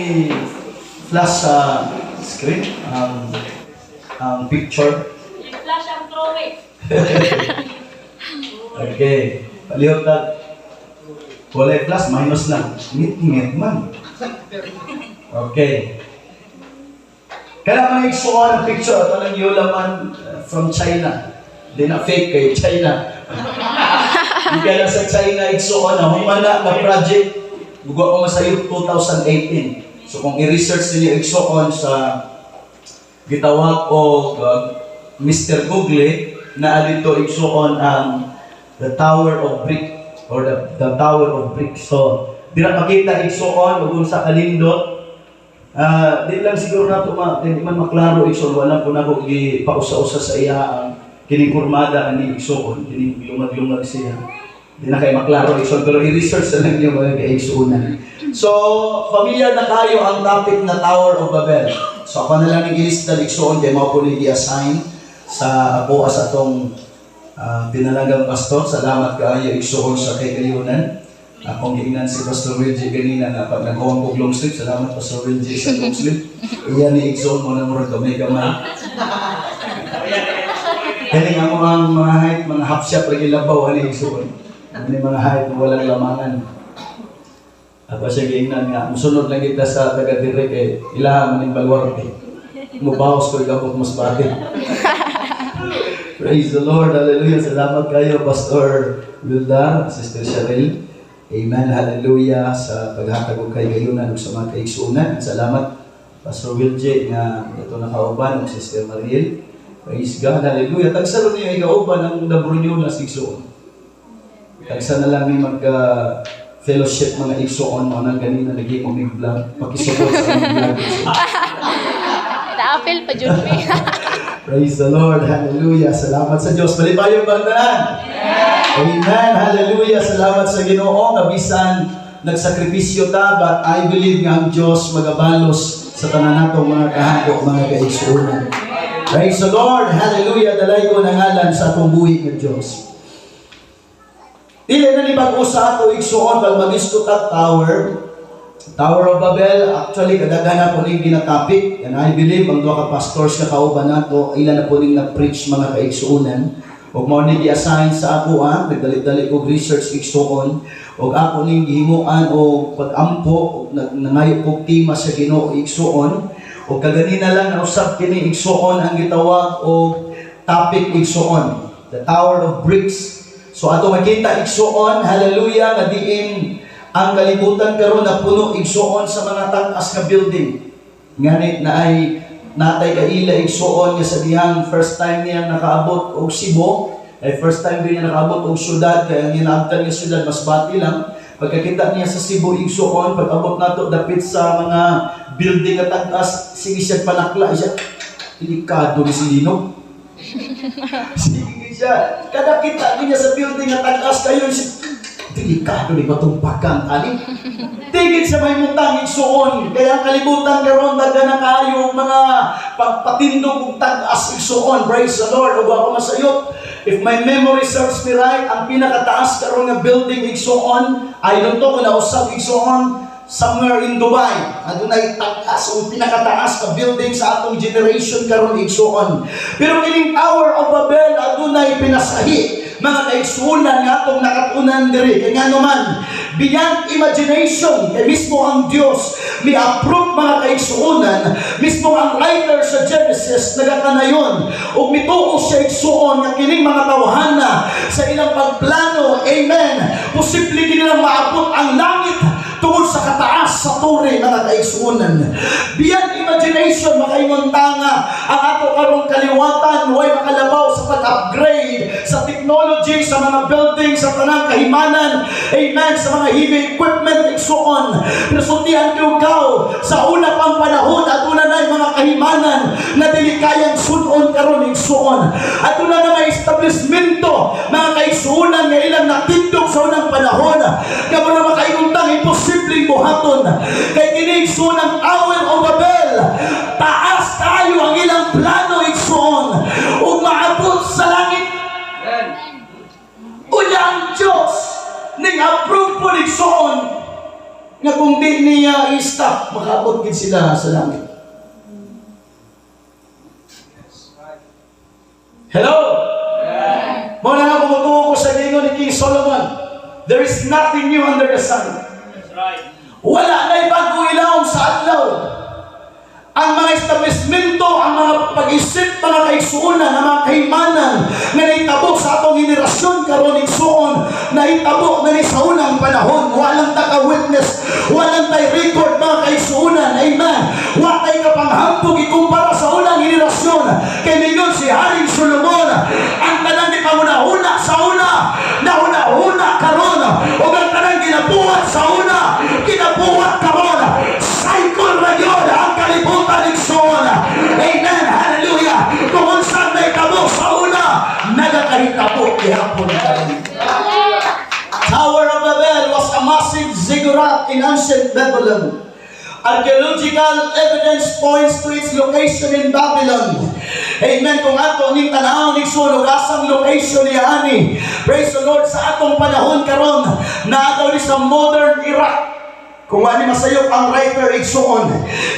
i-flash sa screen ang picture? I-flash ang drawing. Okay. Palihog ta. Walay plus, minus lang. Ngit-ngit man. Okay. Kaya mga igsuon ang picture, ato lang yulaman from China. Di na fake kay China. Di kaya sa China igsuon na humana na project. Bugo ko masayop 2018. So kung i-research ninyo igsuon sa gitawag og Mr. Google na dito igsuon ang the Tower of Brick or the Tower of Brick. So dira makita igsuon ug unsa kalindot. Ah, di lang siguro nato ma di man maklaro igsuon, wala ko nako gi pausa-usa sa iya ang kining kurmada ani igsuon, kining lungag-lungag siya. Di na kay maklaro igsuon, pero i-research na lang niyo, mga kaigsuonan. So familiar na kayo ang topic na Tower of Babel. So ako na lang ning ilista igsuon kay mao po ni gi-assign sa ako as atong pinalagang pastor. Salamat kaayo igsuon sa kay kayunan. Akong giingnan si Pastor Wilgie ganina nga pag naghuwang kog long sleeve, salamat Pastor Wilgie sa long sleeve. Iya ni igsuon mo na murag gamay-gamay. Kani nga mo ang mga height, mga half shot lagi labaw ani igsuon. Ani mga height na walang lamangan. Ako siya giingnan nga musunod lang kita sa taga dire kay ilaha man ning baluarte. Mubawas ko gabot mas bati. Praise the Lord. Hallelujah. Salamat kayo, Pastor Wildar, Sister Cheryl. Amen. Hallelujah. Sa paghatag og kay gayunan ug sa mga kaigsuonan. Salamat, Pastor Wilje, nga ito nakauban ug Sister Mariel. Praise God. Hallelujah. Tagsa ron niyo ikauban ang Nabrunyolas igsuon. Tagsa na lang may mag fellowship mga igsuon mo nang ganina naging mo mig vlog. Pakisupport sa aming vlog, igsuon. Na-appeal pa jud mi. Praise the Lord. Hallelujah. Salamat sa Diyos. Malipayon ba ang tanan? Amen. Hallelujah. Salamat sa Ginoo nga bisan nagsakripisyo ta, but I believe nga ang Diyos magabalos sa tanan natong mga kahadlok, mga kaigsuonan. Praise the Lord. Hallelujah. Dalaygon ang ngalan sa atong buhi nga Diyos. Dili na ni bag-o sa ato igsuon pag mag-isto ta Tower of Babel, actually kadaghan na po ning ginatopic. And I believe ang duha ka pastors nga kauban nato, ila na po ning na-preach, mga kaigsuonan. Ug mao ni gi-assign sa ako ah, nagdali-dali og research igsuon ug ako ning gihimuan og pag-ampo ug nangayo kog tema sa Ginoo igsuon. Ug kaganina lang nausab kini igsuon ang gitawag og topic igsuon, the Tower of Bricks. So ato makita igsuon, hallelujah, nga diin ang kalibutan karon na puno igsuon sa mga tag-as nga building. Nganit na ay natay kaila igsuon nga sa dihang first time niya nakaabot og Cebu, ay first time din niya nakaabot og syudad kay ang ginaabtan nga syudad Masbate lang. Pagkakita niya sa Cebu igsuon, pag abot nato dapit sa mga building nga tag-as, sige siya panakla siya, delikado ni si Lino. Sige siya, kada kita niya sa building nga tag-as kayo, siya, delikado ni matumpakan ani. Tigil sa may mutang igsuon. Kaya ang kalibutan karon daghan na kaayo mga pagpatindog og tag-as igsuon. Praise the Lord. Ug ako masayop. If my memory serves me right, ang pinakataas karon nga building igsuon, I don't know kung nausap igsuon, somewhere in Dubai. Adunay tag-as o pinakataas ka building sa atong generation karon igsuon. Pero kining Tower of Babel adunay pinasahi, mga kaigsuonan, nga atong nakatunan diri. Kay ngano man, beyond imagination, kay mismo ang Dios mi-approve, mga kaigsuonan. Mismo ang writer sa Genesis nagakanayon ug mituo siya igsuon nga kining mga tawhana sa ilang pagplano, amen, posible kini maabot ang langit tungod sa kataas sa tore, mga kaigsuonan. Beyond imagination, makaingon ta nga ang ato karong kaliwatan way makalabaw sa pag-upgrade sa technology, sa mga building, sa tanang kahimanan, amen, sa mga heavy equipment igsuon. Pero sultihan ko ikaw, sa una pang panahon, aduna na mga kahimanan na dili kayang sun-on karon igsuon. Aduna na may establishmento, mga kaigsuonan, nga ilang natindog sa unang panahon. Kamo na makaingon tang imposibleng buhaton. Kay kini igsuon ang Tower of Babel, taas kayo ang ilang plano igsuon ug maabot sa langit. Unya ang Diyos ning approve po igsuon nga Nga kung di niya i-stop, makaabot gid sila sa langit. Hello? Mao na nga kumutuo ko sa gingon ni King Solomon, "There is nothing new under the sun." Wala na bagong ilawom sa adlaw. Ang mga establishmento, ang mga pag-isip, mga kaigsuonan, ang mga kahimanan nga nahitabo sa atong henerasyon karon, igsuon, nahitabo na ni sa unang panahon. Walang taka-witness, walang tay record, mga kaigsuonan. Amen. Wa tay kapanghambog ikumpara sa unang henerasyon. Kay ningon si Haring Solomon, ang tanang gipanguna-una sa una, nauna-una karon, ug ang tanang ginabuhat sa una, ginabuhat karon. Cycle ra gyud ang kalibutan, igsoon. Amen. Hallelujah. Kung unsa nahitabo sa una, nagakahitabo gihapon karon. Tower of Babel was a massive ziggurat in ancient Babylon. Archaeological evidence points to its location in Babylon. Amen. Kung ato ning tanaw ni sunog asang location ni ani. Praise the Lord, sa atong panahon karon, naa daw ni sa modern Iraq. Kung ani masayop ang writer, igsuon.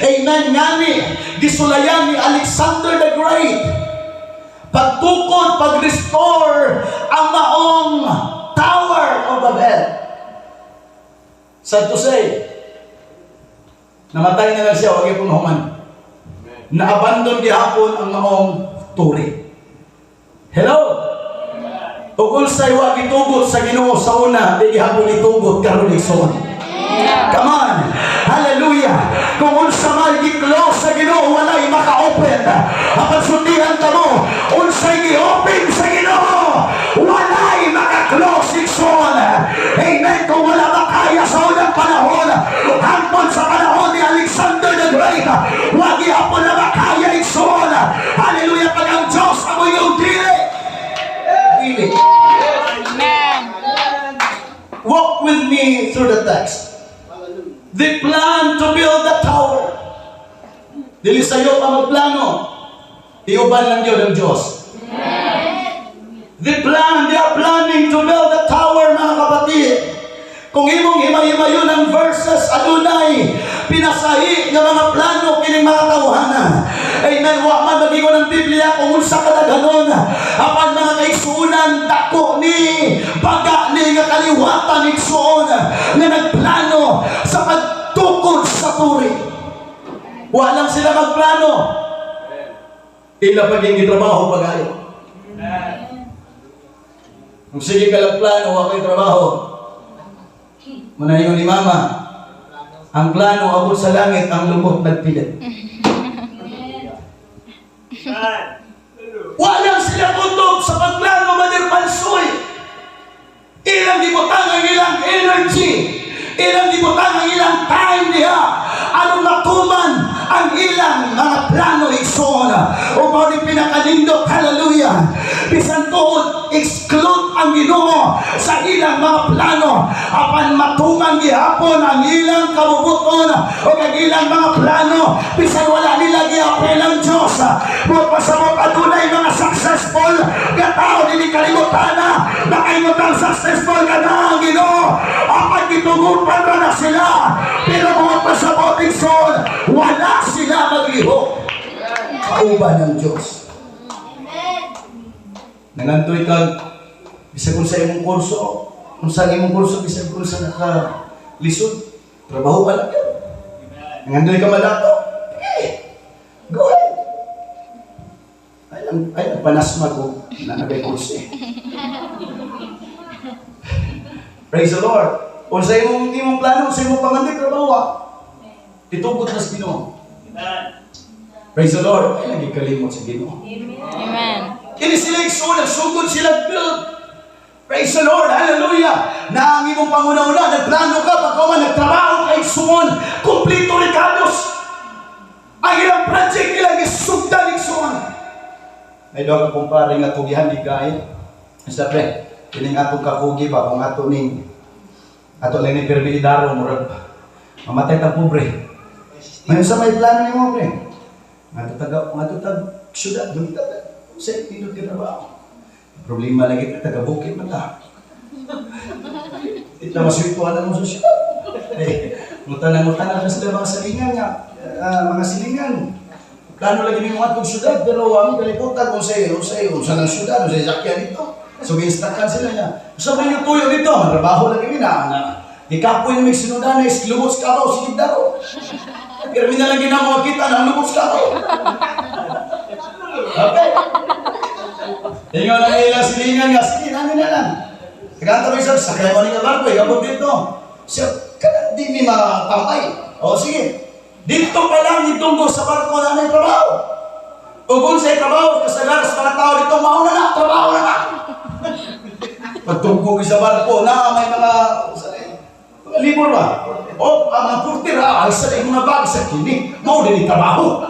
Amen. Ngani, gisulayan ni Alexander the Great. Pagtukod, pag-restore ang maong Tower of Babel. Sad to say, namatay na lang siya, wag pong human. Na-abandon gihapon ang maong turi. Hello? Ug unsay wa gitugot sa Ginoo sa una, di gihapon itugot karon, igsoon. Come on! Hallelujah! Kung unsa man gi-close sa Ginoo, walay maka-open. Apan sundihan ta mo, unsay gi-open sa Ginoo, walay maka-close, igsoon. Amen. Kung wala makaya sa unang panahon, hangtod sa panahon ni Alexander the Great, wa gihapon na makaya, igsoon. Hallelujah! Pag ang Diyos amo yung dili. Dili. Amen. Walk with me through the text. They plan to build the tower. Dili sayo pa magplano. Iuban lang yun ang Diyos. They are planning to build the tower, mga kapatid. Kung imong himay-himayon ang verses, adunay pinasahi nga mga plano kining mga tawhana. Amen. Wa man magigon ang Biblia kung unsa kadaghanon. Apan mga kaigsuonan, dako ni, baga ni nga kaliwatan, igsuon, nga nagplano sa pagtukod sa turi. Wa lang sila magplano. Ila paging gitrabaho pagayo. Kung sige ka lang plano, wa kay trabaho. Manayon ni Mama, ang plano abot sa langit, ang lumot nagpilit. Walang sila kutob sa pagplano, Mader Pansoy. Ilang gibutang ang ilang energy. Ilang gibutang ang ilang time diha aron matuman ang ilang mga plano, igsoon. O mao ni pinakanindot, hallelujah. Bisan tuod exclude ang Ginoo sa ilang mga plano, apan matuman gihapon ang ilang kabubuton o ang ilang mga plano bisan wala nila giapil ang Diyos. Buot pasabot, adunay mga successful nga tao dili kalimutan na nakaingon successful ka na ang Ginoo, apan gitugutan ra na sila. Pero buot pasabot, igsoon, wala sila maglihok kauban ng Diyos. Nangandoy kag bisag kung sa imong kurso, kung sa imong kurso, bisag kung sa naka lisod, trabaho ka lang yun. Nangandoy ka malato, okay, go ahead. Ay lang panasma ko, na nagay kurso eh. Praise the Lord. Kung sa imong plano, sa imong pangandoy, trabaho ah. Titugot na sa Ginoo. Praise the Lord. Ay, lagi kalimot sa Ginoo. Amen. Kini sila igsoon, nagsugod sila build. Praise the Lord, hallelujah. Na ang imong panguna-una, nagplano ka, pagkaman nagtrabaho ka, igsoon, kompleto rekados. Ang ilang project ilang isugdan, igsoon. May duha ka kumpare nga kugihan di kay. Sa pre, kining atong kakugi ba kung ato ning ato lang ni pirmi idaro, murag mamatay tang pobre. Ngayon sa may plano nimo, pre. Ngadto tag ngadto tag syudad dun ta sa pindot ka trabaho. Problema lagi ka taga bukid man ta. Di ta masweldohan mo sa syudad. Eh, Ngutana-ngutana na sila mga silingan nga, mga silingan. Plano lagi mi mga syudad, pero ang kalibutan kung sa iyo, sa iyo, sa nang syudad, sa sakyan dito. So giinstakan sila niya. Sa man yung tuyo dito, ang trabaho lagi mi na, na di kapoy na may sinudan na lubot sa kabaw, sige daro. Pero mi na lang ginamo kita na lubot sa kabaw. Okay. Ingon ang ilang silingan nga, sige, namin na lang. Kaganta ko isa, sakay mo ni nga barko, ikabot dito. Siya, kanang di mi matambay. O sige, dito pa lang itunggo sa barko na may trabaho. Ug sa trabaho, kasagar sa mga tao dito, mauna na, trabaho na na. Pagtunggo sa barko, na may mga, sa mga libor ba? O, ang mga porter, alsa na yung mga bag sa kini, mao din yung trabaho.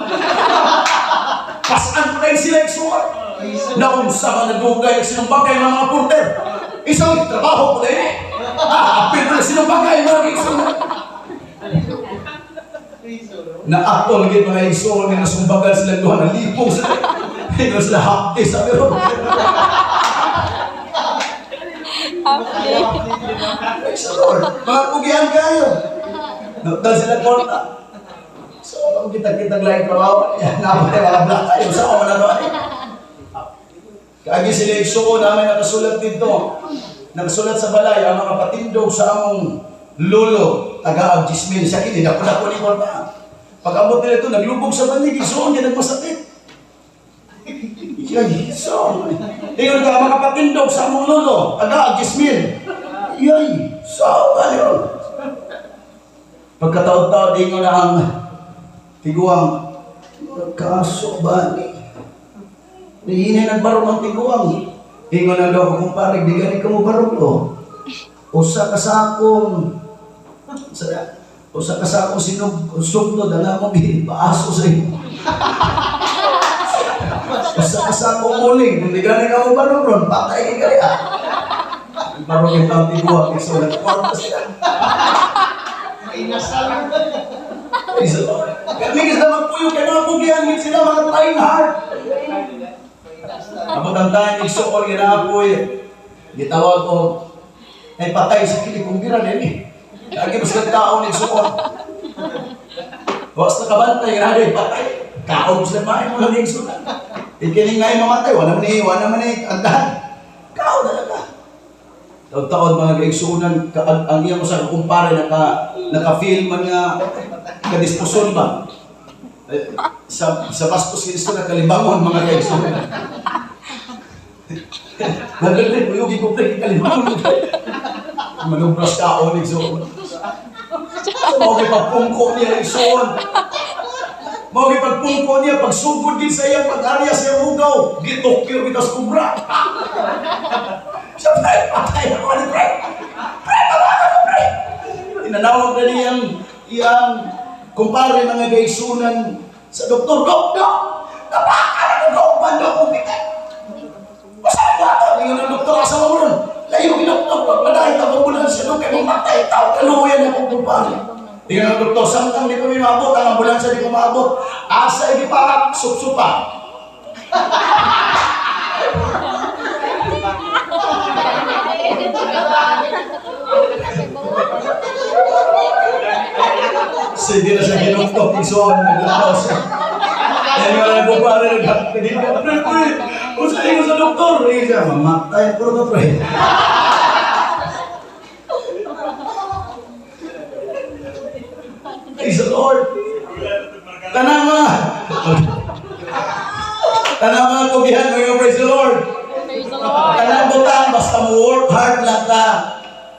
Pasaan ko na yun sila igsuot. Naunsa man nagugay sinumbagay ng mga porter. Isang trabaho ko na yun eh. Apil ko na sinumbagay mga igsuot. Naatol gid mga igsuon nga nasumbagan sila duha nalipong sila. Ingon sila hapti sa pero. Half day. Praise the Lord. Mga pugian kayo. Nagdal sila kwarta. So, kung kita-kita lang trabaho, yan, napatay mga black tayo. Sa ako na doon. Kaagi sila igsuon namin nakasulat dito. Nakasulat sa balay ang mga patindog sa among lolo, taga Gismil. Siya kini, dako-dako ni kwarta. Pag-abot nila ito, naglubog sa banig, igsuon, yan nagmasakit. Yay, so, ingon ka, mga patindog sa among lolo, taga Gismil. Yay, so, ano? Pagkataon-taon, ingon na ang tiguang, kaso ba ni? Nihinay nagbarong ang tiguang. Ingon na daw, kumpare, di gani ka mo barong to. Usa ka sa akong, sa, usa ka sa akong sinog, sugno, dala mo, paaso sa iyo. Usa ka sa akong uling, kung di gani ka mo barong ron, patay ka kaya. Barong yung tao tiguang, so nagkwarta sila. Praise the Lord. Kami sila magpuyo, kaya mga pugian, sila mga trying hard. Abot ang tayo, igsuon, ginaapoy. Gitawag ko, ay patay sa kili kong gira din eh. Lagi mas tao ni igsuon. Was nakabantay, grabe, patay. Kaon sila maay mo lang igsuon. Ikining na mamatay, wala man ni, andahan. Kaon talaga. Taon-taon mga kaigsuonan, ang iyang sa kumpare naka-feel man nga kadispuson ba? Eh, sa bastos Kristo nakalibangon mga kaigsuonan. Naglalay, kuyugi ko pre, kalibangon. Manubras kaon igsuon. Mao gipagpungko niya igsuon. Mao gipagpungko niya pagsugod din sa iyang pag-arya sa iyang hugaw. Gitukyo kita sa kubra. Siya, pre, patay ako ni pre. Pre, tawagan ko, pre. Tinanawag na niyang iyang kumpare mga gaisunan sa doktor. Dok, dok, napakan ako kauban dok, umitin. Basta ako ato, ningon ng doktor, asa mo ron? Layo ni doktor, pagpadahin ka ambulansya dok, kay mamatay tao, kaluyan akong kumpare. Ningon ng doktor, samtang di ko maabot, ang ambulansya di ko maabot, asa igipaak, supsupa. Sige na siya ginuktok, isuon, naglakaw siya. Kaya nga lang kumpare, nagkakagin pre, pre, kung sa inyo sa doktor, hindi siya, mamatay, puro to, pre. Praise the Lord. Tanang mga, tanang mga kugihan, mga praise the Lord. Praise the Lord. Kanang butang, basta mo work hard lang ka,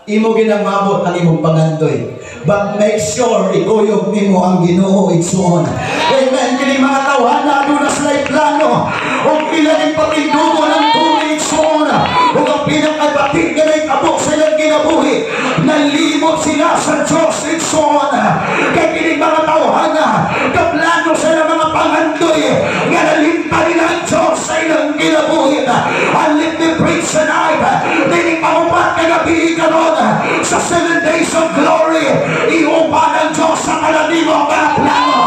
imo ginamabot ang imong pangandoy. But make sure ikuyog nimo ang Ginoo igsuon. Amen. Kini mga tawhana aduna sila plano ug pila ning patindugo ng tuli igsuon. Ug ang pinakabating nga nahitabo sa ilang kinabuhi, nalimot sila sa Diyos igsuon. Kay kini mga tawhana, kaplano sa ilang mga pangandoy nga nalimtan nila ang Diyos sa ilang kinabuhi. And let me preach tonight. Dining pangupat kagabi karon sa 7 days of glory, iuban ang Diyos sa kalanimo ang mga plano.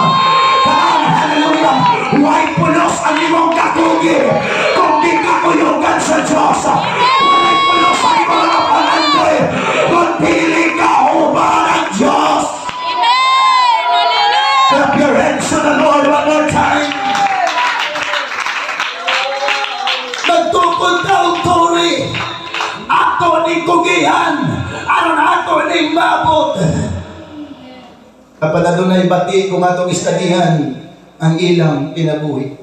Come on, hallelujah. Way pulos ang imong kakugi kung di ka kuyugan sa Diyos. Walay pulos ang imong mga pangandoy kung dili ka uban ang Diyos. Amen. One more time. Magtukod ta og turi. Ato ning kugihan. Aron ato ning maabot. Kapag adunay bati kung atong istadihan ang ilang kinabuhi.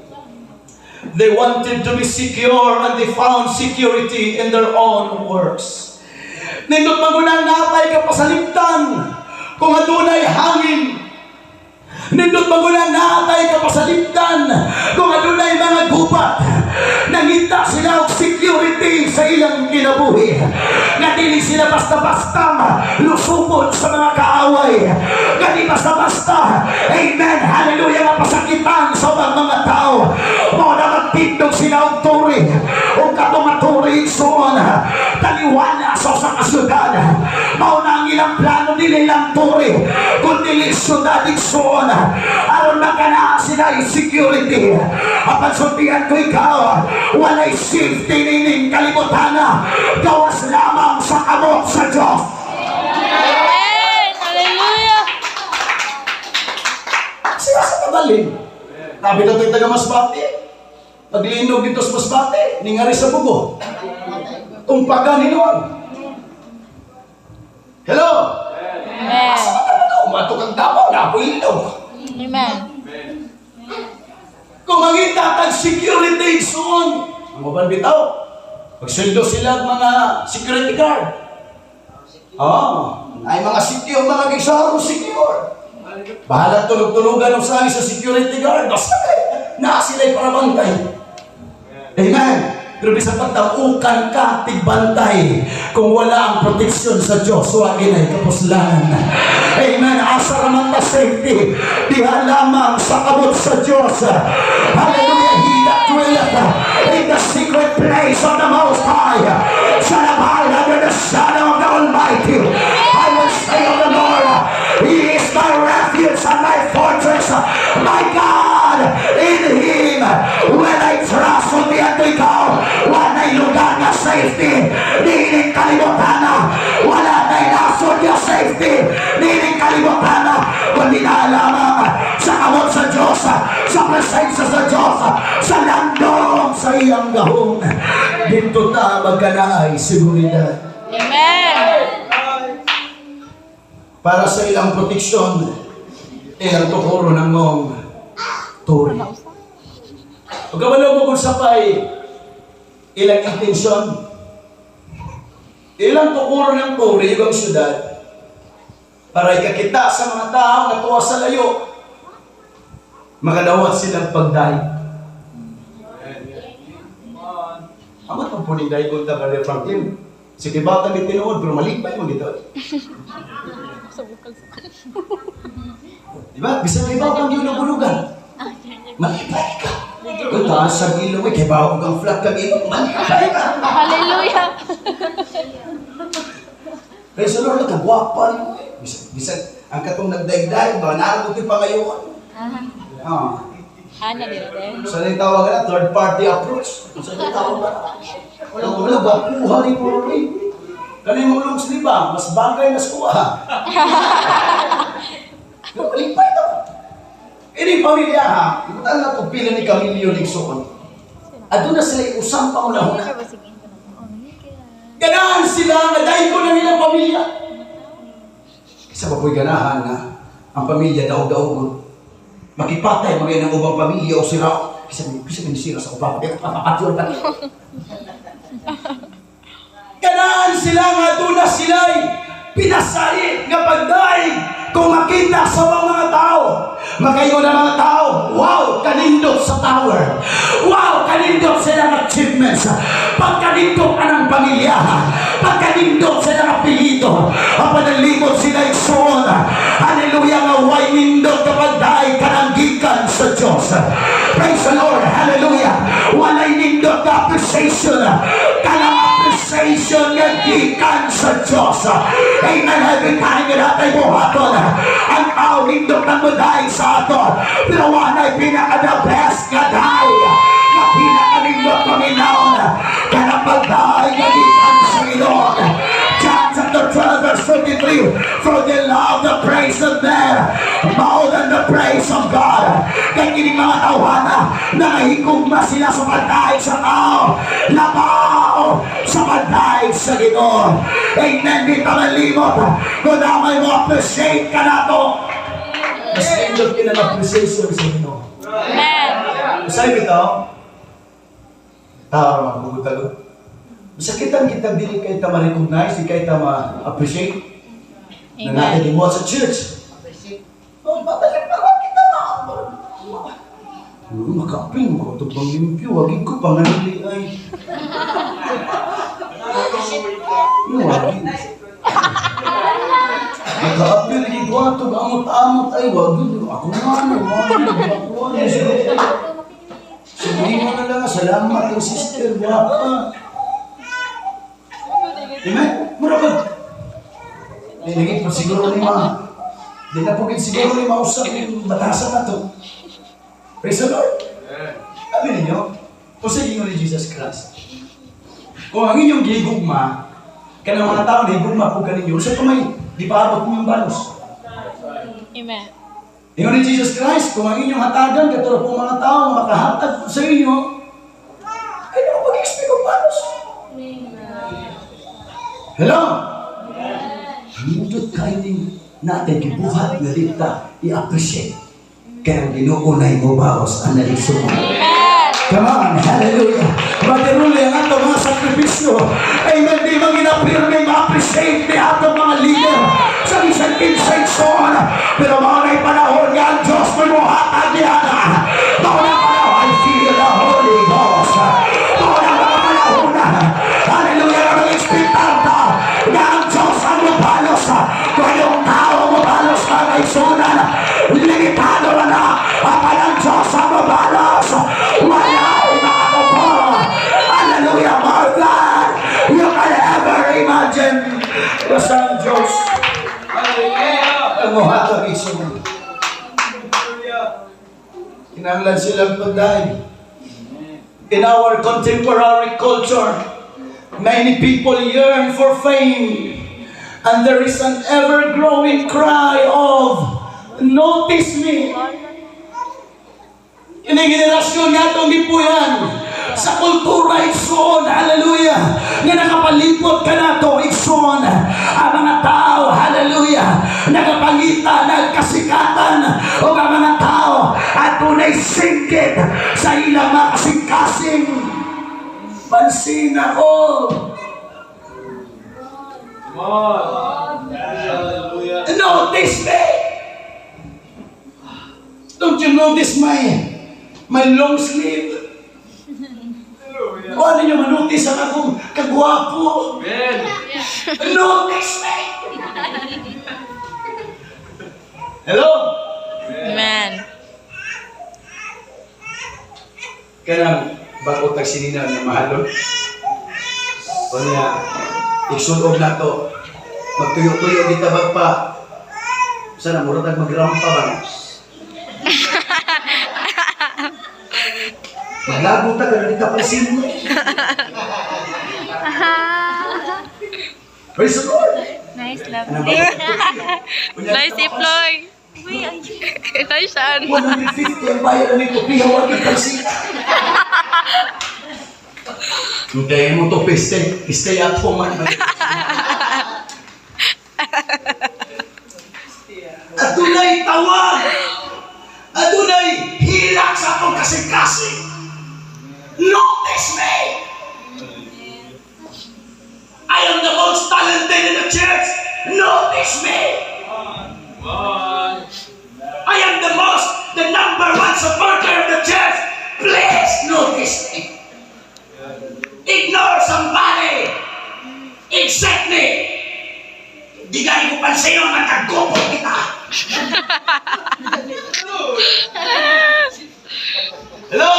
They wanted to be secure and they found security in their own works. Nindot magunang naa tay kapasaliptan kung adunay hangin. Nindot magunang naa tay kapasaliptan kung adunay mga gubat. Nangita sila og security sa ilang kinabuhi. Nga dili sila basta-basta lusubon sa mga kaaway. Nga di basta-basta, amen, hallelujah, nga pasakitan sa mga tao. Mao na magtindog sila og turi. Og katong nga turi, igsoon, taliwala sa usa ka syudad. Mao na ang ilang plano, dili lang turi, kundi syudad, igsoon. Aron makanaa sila security. Apan sultihan ko ikaw, walay safety nining kalibutan. Gawas lamang sa kamot sa Diyos. Amen. Hallelujah. Sila sa kabalin. Sabi na ito'y taga Masbate. Paglinog dito sa Masbate, ningari sa Bugo. Tumpagan ni noon. Hello? Amen. Asa ka naman ito? Matok ang Davao, napoy ilog. Amen. Kung mangita kag security, igsoon, ang uban bitaw, magsweldo sila ang mga security guard. Oh, ay mga secure, mga gigsaro secure. Bahala tulog-tulugan og sa security guard. Basta kay naa sila'y parabantay. Amen. Pero bisan pagtamukan ka, tigbantay, kung wala ang proteksyon sa Diyos, wa ginay kapuslan. Amen. Asa raman ta safety, diha lamang sa kamot sa Diyos. Hallelujah. He that dwelleth in the secret place of the Most High shall abide under the shadow of the Almighty. I will say of the Lord, He is my refuge and my fortress, my God, in Him will I trust. Sultihan ko ikaw, walay lugar na safety niining kalibutan. Wala na'y nasod nga safety niining kalibutan, kundi na lamang sa kamot sa Diyos, sa presensya sa Diyos, sa landong sa iyang gahom. Dito ta magkanaay seguridad. Amen. Para sa ilang proteksyon, ilang tukuro ng mong turi. Pagkawala mo kung sapay, ilang intensyon, ilang tukuro ng turi yung syudad, para ikakita sa mga tao nga tuwa sa layo, makadawat silang pagdaig. Amot man po ni daigon ta, Brother Franklin. Sige bata ni tinuod, pero malipay mo gito. Di ba? Bisan ibaw kang gilugulugan. Malipay ka. Kung taas sa ilong, eh, kay bawo kang flat kang ilong, malipay ka. Hallelujah. Praise the Lord, kagwapa ni mo eh. Bisan, bisan, ang katong nagdaigdaig ba, naroon ito'y pangayoon. Ah. Ana din. Sa so, tawag na, third party approach. Sa so, tawag na? Wala, wala, gwapuha ni mo rin. Kani mo long sleeve ba? Mas bagay na skuha. Pero malipay ito. Ini pamilya ha, ibutan na itong pila ni Camilio Ligsoon. Aduna sila usang pangunahuna. Ganahan sila nga dahil ko na nilang pamilya. Kasi ba po'y ganahan na ang pamilya daog-daogon. Makipatay mga ng ubang pamilya o sira. Kasi kasi minisira sa ubang. Kaya papapatyon pa. Ganahan sila nga doon na sila'y pinasai nga pagdaig kung makita sa mga tao. Makayo na mga tao, wow, kanindot sa tower. Wow, kanindot sa ilang achievements. Pagkanindot anang pamilya. Pagkanindot sa ilang apelyido. Ang panalimot sila igsoon. Hallelujah, nga way nindot kapag daig kanang gikan sa Diyos. Praise the Lord, hallelujah. Walay nindot na appreciation. Kanang appreciation nga gikan sa Diyos. Amen. Every time nga natay buhaton, ang tao nindot ng muday sa ato. Pero walay pinaka the best nga day. Nga pinakanindot paminaon. Kanang pagdaig nga gikan sa Ginoo. John chapter 12 verse 33. For they love the praise of man more than the praise of God. Kay kining mga tawhana, nangahigugma sila sa pagdaig sa tao, labaw sa pagdaig sa Ginoo. Amen. Di ta malimot kung na may mo appreciate ka nato. Mas nindot ka ng appreciation sa Ginoo. Amen. Usay bitaw, tao ra magbugot. Masakitan kita dili kay ta ma-recognize, di kay ta ma-appreciate na Amen. natin gibuhat sa church. Oh, babalik pa ko kita ma. Oh, makaapil mo ko bang limpyo, wagin ko panganili ay. No, wagin. Makaapil lagi ko ato amot-amot ay wagin ako nga ano, wagin ako ano. Sabihin mo na lang, salamat ang sister, wapa. Amen? Mura ka. Nilingit po siguro ni ma. Di na po gid siguro ni mausap yung batasan na to. Praise the Lord. Sabi ninyo, kung sa inyo ni Jesus Christ, kung ang inyong gigugma, kanang mga tao na higugma po kaninyo, sa kamay, di pa abot mo yung balos. Amen. Ingon ni Jesus Christ, kung ang inyong hatagan, katulad po mga tao, makahatag po sa inyo, ay naku mag-expect og balos. Hello? Nindot kayo ning natin gibuhat nga dita i-appreciate. Kaya ang Ginoo na mo baos ang naligsuon. Amen. Come on, hallelujah. Matiruli ang ato mga sakripisyo. Amen. Di man ginapirme ma-appreciate ni atong mga leader sa bisan kinsay son. Pero mao na'y panahon nga ang Diyos mo hatag niya na. Mao na panahon, I feel the Holy Ghost. Mao na mga panahon na. Hallelujah. Na mag-expectar ta nga ang Diyos ang mobalos. Kung yung tao mobalos na kaigsunan, limitado na na. Apan ang Diyos ang mobalos. Wala'y makakupor. Hallelujah, more than you can ever imagine. Basta ang Diyos ang muhatag igsoon. Kinahanglan silang pagdaig. In our contemporary culture, many people yearn for fame. And there is an ever-growing cry of, "Notice me." Ini generasyon nga itong gipuyan sa kultura, igsoon, hallelujah, nga nakapalipot ka na to, igsoon, ang mga tao, hallelujah, nakapalita, nagkasikatan, o ang mga tao, at tunay singkit sa ilang mga kasing-kasing. Pansin ako. Notice me. Don't you notice my long sleeve? O ano nyo manotice ang akong kagwapo? Notice me! Hello? Amen. Kanang bago tag sinina nga mahalon. O niya, igsulob na to. Magtuyo-tuyo kita pa. Sana mura tag magrampa ba? Maglago ta pero di ta pansin mo. Praise the Lord. Nice love. Ano ba? Nice iploy. Nice saan. 150 ang bayad ni tupi, wala gyud pansin. Okay, mo to stay at home man. Adunay tawag. Adunay hilak sa atong kasing-kasing. Notice me. I am the most talented in the church. Notice me. I am the number one supporter of the church. Please notice me. Ignore somebody. Except me. Di gani ko pansin ang magkagupot kita. Hello?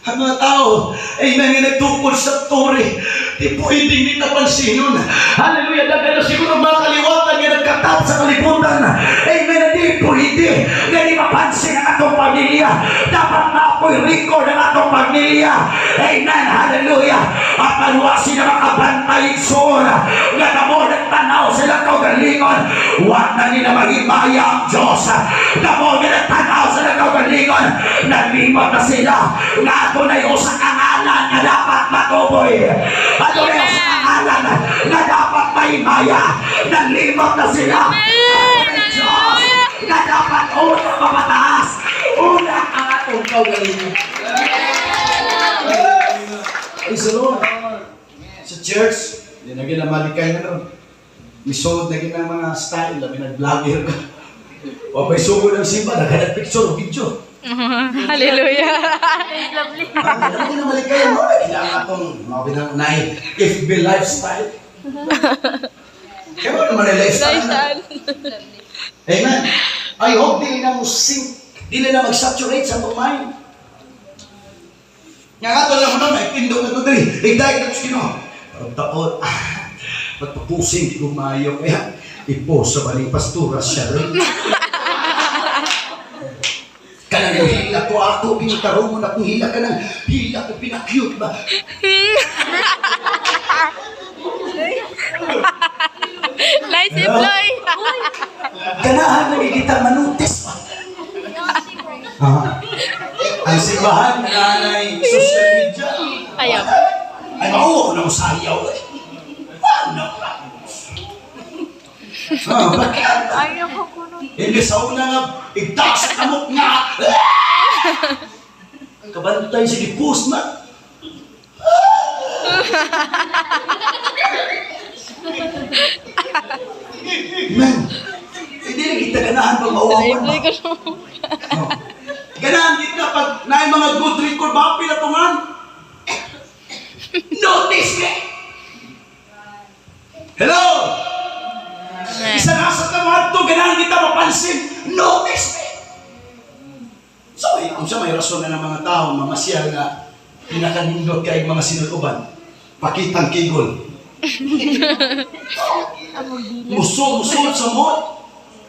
Ang mga tao, amen, nga nagtukod sa tore, di pwedeng di napansinon. Hallelujah, daghan na siguro mga kaliwatan nga nagkatap sa kalibutan. Amen, na di pwede nga di mapansin ang atong pamilya. pamilya. Dapat naa poy record ang atong pamilya. Amen. Hallelujah. Apan wa sila makabantay, igsoon. Nga damo nagtanaw sila kaugalingon. Wa na nila mahimaya ang Diyos. Damo nga nagtanaw sila kaugalingon. Nalimot na sila nga adunay usa ka ngalan nga dapat matuboy. Adunay usa ka ngalan nga dapat mahimaya. Nalimot na sila. Adunay Diyos nga dapat una mapataas. Una ang atong kaugalingon. Praise the Lord. Sa church, di na ginamalikay na nun. Misod na gina mga style, labi nag-vlogger ka. O pa'y sugod ang simba, naghanap picture o video. Hallelujah. Lovely. Ano na ginamalikay mo? Na kailangan itong mga binanay, FB lifestyle. Kaya mo naman ang lifestyle. Nice. Amen. I hope dili na mo sink, dili na mag-saturate sa atong mind. Nga nga to lang mo na, tindog na to diri. Igdayag na sa Ginoo. Parang taon, magpapusing, di ko maayo. Kaya, ipo sa baling pastura siya rin. Kanang hila ko ako, binitarong mo na kung hila ka ng hila ko, pinakyut ba? Nice, Iploy. Ganahan na kita manutis ba? Ah. Ang simbahan na nanay social media. Ayaw. Ay, mauho na sayaw eh. Ano ba? Ah, bakit? Ayaw ko kuno. Hindi sa una nga, igtaas kamot nga. Kabantay sige, post na. Man, hindi na kita ganahan pag mauwawan ba? Iploy ko. No. Ganahan kita pag naay mga good record, ba pila tungan? Notice me! Hello! Isa na sa tawag to, ganahan kita mapansin. Notice me! So, eh, kung sa may rason na ng mga tao, mamasyal nga, pinakanindot kay mga sinutuban, pakitang kigol. Muso, muso sa mo.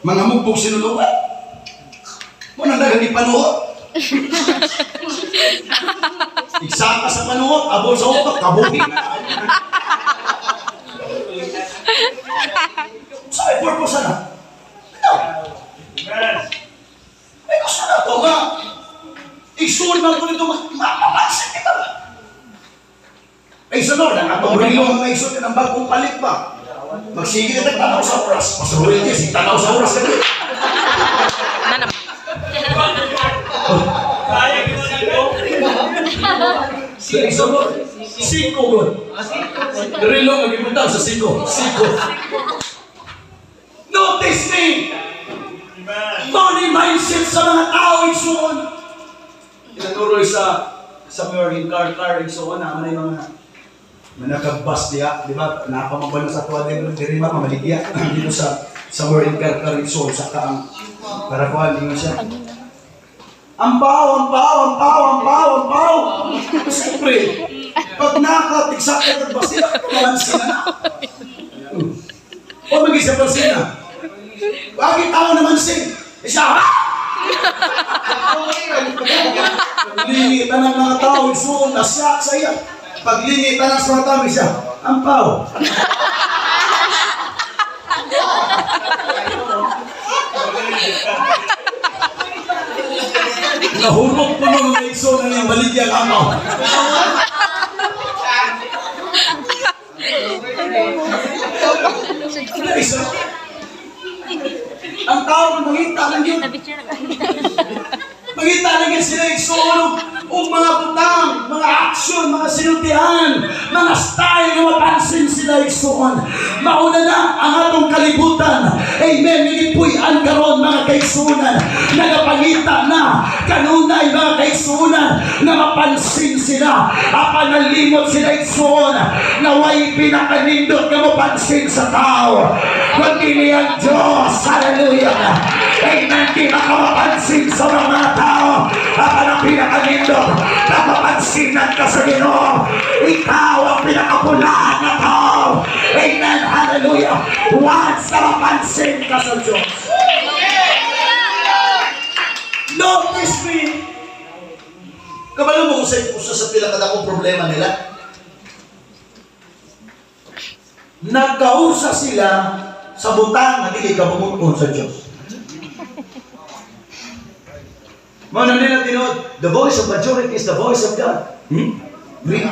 Mga mugbog sinuluban. Mo nang daghang ipanuot. Igsaka sa panuot, abol sa utok, kabuhi na. Sa may purpose na. No. May gusto na to nga. Igsuon man ko nito, mapapansin kita ba? Ay, sa Lord, ang atong rilo mga igsuon ka ng bagong palit ba? Magsige ka tanaw sa oras. Pastor Wilkes, tanaw sa oras ka. Nanam. Sa igsuon mo, siko god. Rilo magibutang sa siko. Siko. Notice me! Money mindset sa mga tao, igsuon. Tinaturoy sa somewhere in car car igsuon na may mga manakabas diya, di ba? Napamabalo sa tuwa din diri ba mamaligya dito sa somewhere in car car igsuon sa kaang para kuan ingon siya. Ampaw, ampaw, ampaw, ampaw, ampaw. Siyempre, pag nakatigsak ka ng basila, kumalansin na na. O mag-isa pansina. Bakit tao naman sing? Isa, ha? Paglingit ng mga tao, isuon na siya sa iya. Paglingit ng mga tao, siya, ampaw. Nahurot po ng mga igsoon na niyang baligya ang amaw. Isa. Ang tao na mangita lang yun. Mangita lang yun sila igsoon og mga butang, mga action, mga sinultihan, mga style nga mapansin sila igsoon. Mauna na ang atong kalibutan. Amen. Ginipuy-an karon mga kaigsuonan. Nagapangita na kanunay mga kaigsuonan na mapansin sila. Apan nalimot sila, igsoon, na way pinakanindot nga mapansin sa tao kundi ang Diyos. Hallelujah. Amen. Di makamapansin sa mga tao. Apan ang pinakanindot na mapansinan ka sa Ginoo. Ikaw ang pinakapulaan na tao. Amen. Hallelujah. Once na mapansin ka sa Diyos. Notice me. pila kadakong problema nila? Nagkausa sila sa butang nga dili kabubut-on sa Diyos. Mao na nila tinuod, the voice of majority is the voice of God. Really?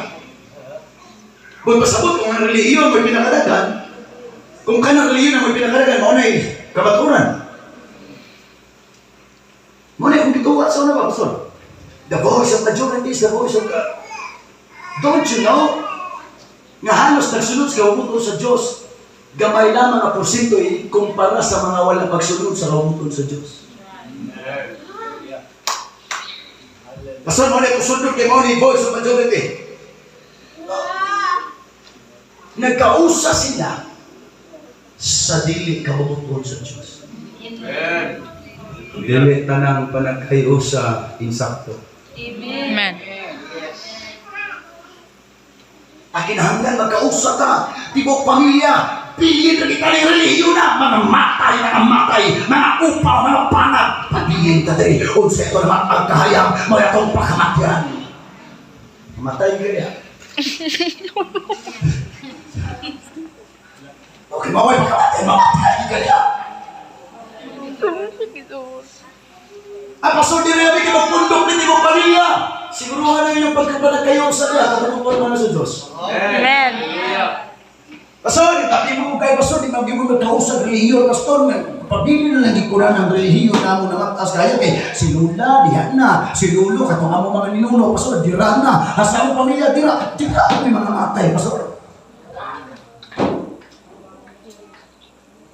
Kung pasabot kung ang relihiyon may pinakadagan, kung kanang relihiyon ang may pinakadagan, mao na kabaturan. Mao na kung gituwa sa una ba, pastor? The voice of majority is the voice of God. Don't you know nga halos nagsunod sa kabubut-on sa Diyos, gamay lamang ang porsyento kumpara sa mga wala pagsunod sa kabubut-on sa Diyos? Pastor, mao na kung sundot kay mao ni voice of majority. Nagkausa sila sa dili kabubut-on sa Diyos. Dili tanang panagkayusa insakto. Amen. Ang kinahanglan magkausa ta, tibok pamilya, piliin na kita ng relihiyon na, mga matay, mga matay, mga upaw, mga pangat, pabilin ta diri, unsa ito naman ang kahayag, mga itong pakamatyan. Matay ka niya. Okay, maway pakamatyan, mamatay ka niya. Ang pastor di rin kayo magpundok ni tibok pamilya. Siguruhan na inyong pagkabalag kayo sa niya, katapos man sa Diyos. Amen. Pastor, tapi mo kay pastor, di mo magkausap relihiyon, pastor, pabili na lang ko na ng relihiyon na mo na mataas kaya kay si Lula, diha na, si Lulo, katong amo mga ninuno, pastor, dira na, hasa mo pamilya, dira, dira, may mga matay, pastor.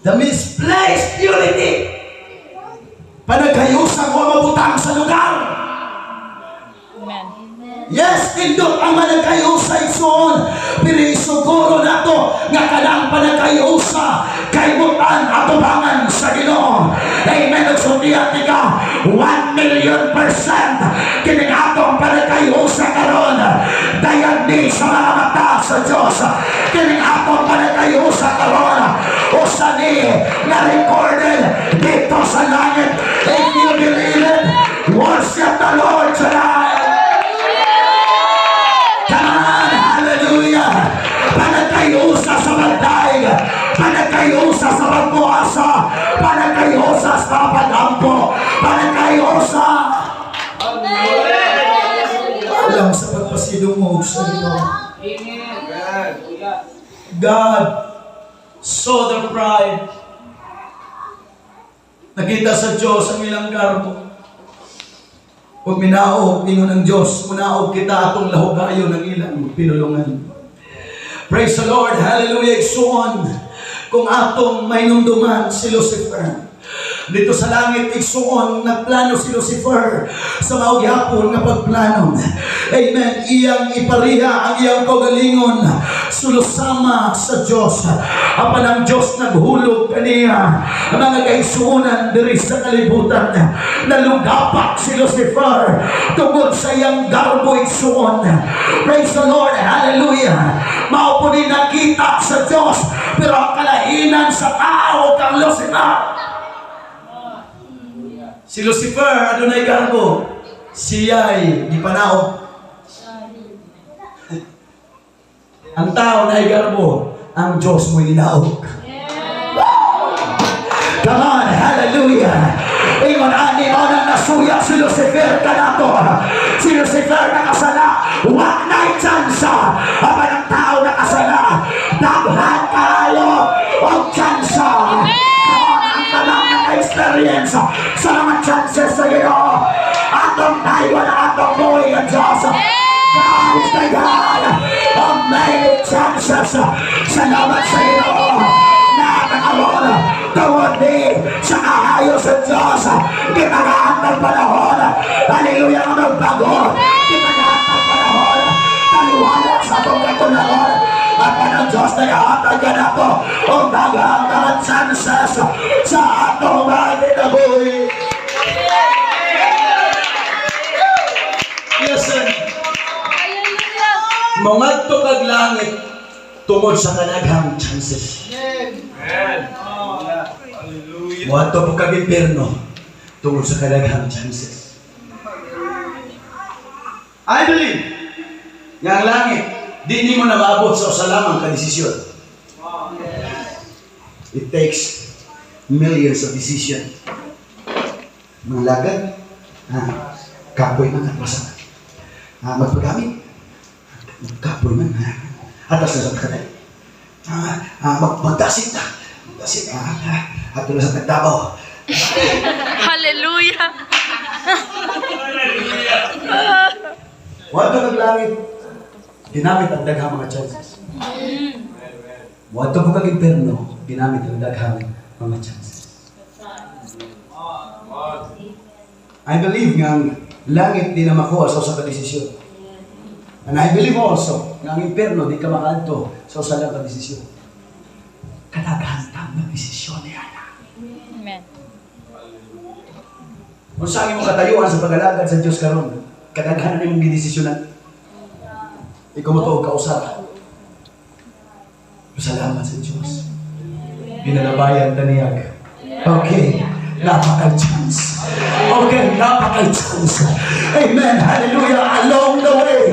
The misplaced unity. Panagkayusa ko mabutang sa lugar. Amen. Yes, tindot ang managkayusa igsoon. Pero isuguro nato nga kanang panagkayusa kay butan atubangan sa Ginoo. Amen. Ug sumiyat ni ka 1,000,000% kining atong panagkayusa karon dayag ni sa mga mata sa Dios. Kining atong panagkayusa karon usa ni nga recorded dito sa langit. If you believe it, worship the Lord tonight. Come on, hallelujah! Panagkayusa sa magdaig, panagkayusa sa pagbuasa, panagkayusa sa pagampo, panagkayusa. Alam sa pagpasilungog sa Ginoo. God saw their pride. Nakita sa Diyos ang ilang garbo. Ug minaog, ingon ang Diyos, munaog kita atong lahugayon ng ilang pinulungan. Praise the Lord, hallelujah, igsuon. Kung atong mainumduman si Lucifer. Dito sa langit, igsuon, nagplano si Lucifer sa mao gyapon nga pagplano. Amen. Iyang ipariha ang iyang kaugalingon sulusama sa Diyos. Apan ang Diyos naghulog kaniya ang mga kaigsuonan diri sa kalibutan. Nalugapak si Lucifer tungod sa iyang garbo, igsuon. Praise the Lord. Hallelujah. Mao po ni nakita sa Diyos pero ang kalahinan sa tao kang Lucifer. Si Lucifer, adunay garbo, siya'y gipanaog. Ang tao na garbo, ang Diyos mo'y ninaog. Come on, hallelujah. Ingon ani mao nang nasuya si Lucifer kanato. Si Lucifer nakasala, wa nay tsansa. Apan ang tao nakasala, daghan kaayo og tsansa. Come on, ang tanang naka-experience sa mga chances sa Ginoo. Atong taywan ang atong buhi ang Diyos. God is the God of many chances. Salamat sa Ginoo. Nakakaroon tungod ni sa kaayo sa Diyos. Gitagaan ng panahon. Hallelujah nga magbago. Gitagaan ng panahon. Taliwala sa atong katunaon. At ang Diyos na ihatag ka na to o daghang mga chances sa atong mga kinabuhi. Listen, mangadto kag langit tungod sa kadaghang chances. Moadto po kag impierno tungod sa kadaghang chances. I believe Nga ang langit, di nimo na maabot sa usa lamang ka desisyon. It takes millions of decision. Mga lagad, kapoy man at basa. Magpagamit, kapoy man. Atas na sa katay. Magdasit na. Magdasit. Ato na sa tagdabaw. Hallelujah. Wadto kag langit, ginamit ang daghang mga chances. Wadto po kag imperno, ginamit ang daghang mga chances. I believe nga ang langit di na makuha sa usa ka desisyon. And I believe also nga ang imperno di ka makaadto sa usa lang ka desisyon. Kadaghan tang na desisyon niya na. Amen. Unsa ang imong katayuan sa pagalagad sa Dios karon? Kadaghan na imong gidesisyonan. Ikaw mo tuog kausara. Salamat sa Diyos. Ginalabayan taniyag. Okay. Napaka-chance. Okay, napaka-chance. Amen. Hallelujah. Along the way,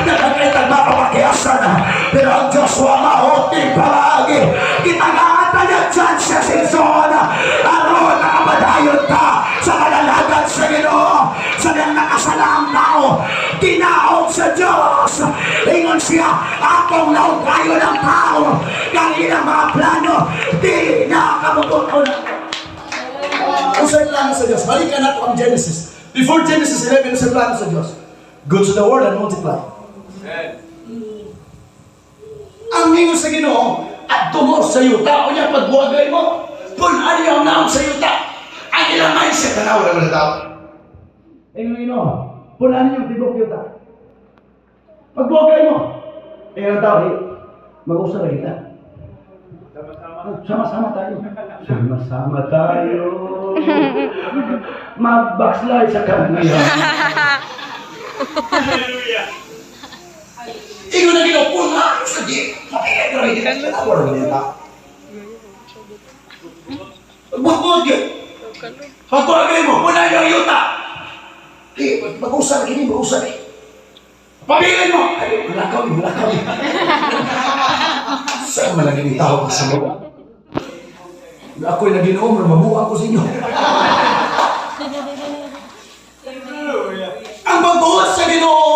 nakakita ba kapakiasan? Pero ang Diyos wa mahuti palagi. Gitagaan ta niya chances in zone. Aron nakapadayon ta sa kalalagan sa Ginoo. Sa niyang nakasala ang tao. Ginaog sa Diyos. Ingon siya, akong laugayon ang tao. Kang ilang mga plano, di na kabubuton. Unsay plano sa Diyos? Balikan nato ang Genesis. Before Genesis 11, unsay plano sa Diyos? Go to the world and multiply. Ang ningon sa Ginoo, at tumor sa yuta, o niya pagbuwagay mo, kung ano yung naong sa yuta, ang ilang mindset, tanaw na mga tao. Ingon ng Ginoo, punan niyo ang tibok yuta. Pagbuwagay mo, ingon ang tao, eh, mag-usap na kita. Sama-sama tayo. Sama-sama tayo. Mag-backslide sa kanya. Ingon na Ginoo, punan sa di. Mapigay ka rin. Tanaw na mga tao. Bugbog yun. Pagbuwagay mo, punan niyo ang yuta. Eh, mag-usap kini, mag-usap eh. Pabilin mo! Ay, malakaw eh, malakaw eh. Saan man lang ini tao sa mga? Ako'y naginuom, mabuang ko sa inyo. Ang pagbuhat sa Ginoo,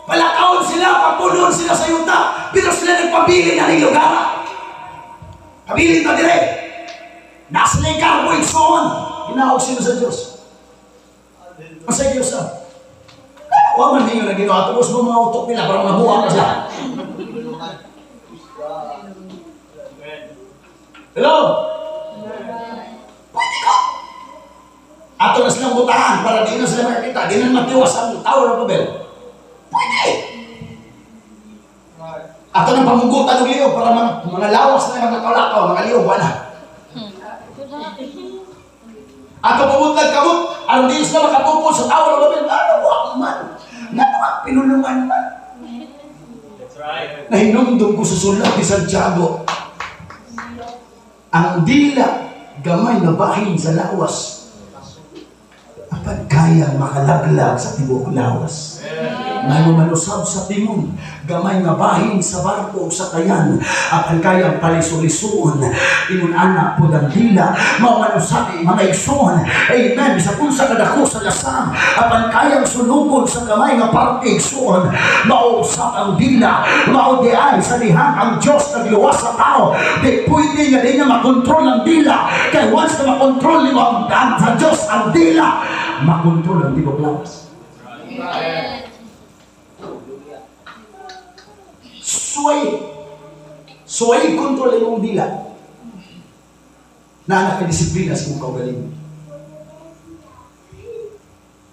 palakaon sila, papunon sila sa yuta, pero sila nagpabilin na ng lugar. Pabilin na dire. Nasa ligar mo igsoon. Ginaog sila sa Diyos. Ang sa Diyos ah. Wa man ninyo na Ginoo, tubos mo mga utok nila para mabuang na sila. Hello? Pwede ka. Ato na silang butahan para di na sila makakita. Di na matiwas ang Tower of Babel. Pwede. Ato nang pamunggutan ng liog para mga lawas na mga lakaw, mga liog, wala. Ato pamutlag kamot, aron di sila makatukod sa Tower of Babel. Ano wa man? Ngano ang pinulungan man? Nahinumdum ko sa sulat ni Santiago. Ang dila, gamay na bahin sa lawas. Apan kaya makalaglag sa tibuok lawas. May malusab sa timon, gamay nga bahin sa barko o sa kayan. Apan kaya palisulisuon, ingon ana po ang dila, mamalusab mga igsoon. Amen. Sa unsa kadako sa lasam, apan kayang sunugon sa gamay nga parte igsoon. Mausap ang dila, mao di ay sa dihang ang Dios nagluwas sa tao. Di pwede nga di niya makontrol ang dila. Kay once na makontrol nimo ang sa Dios ang dila, makontrol ang tibok lawas. Suway. Suway kontrol imong dila. Na nakadisiplina sa imong kaugalingon.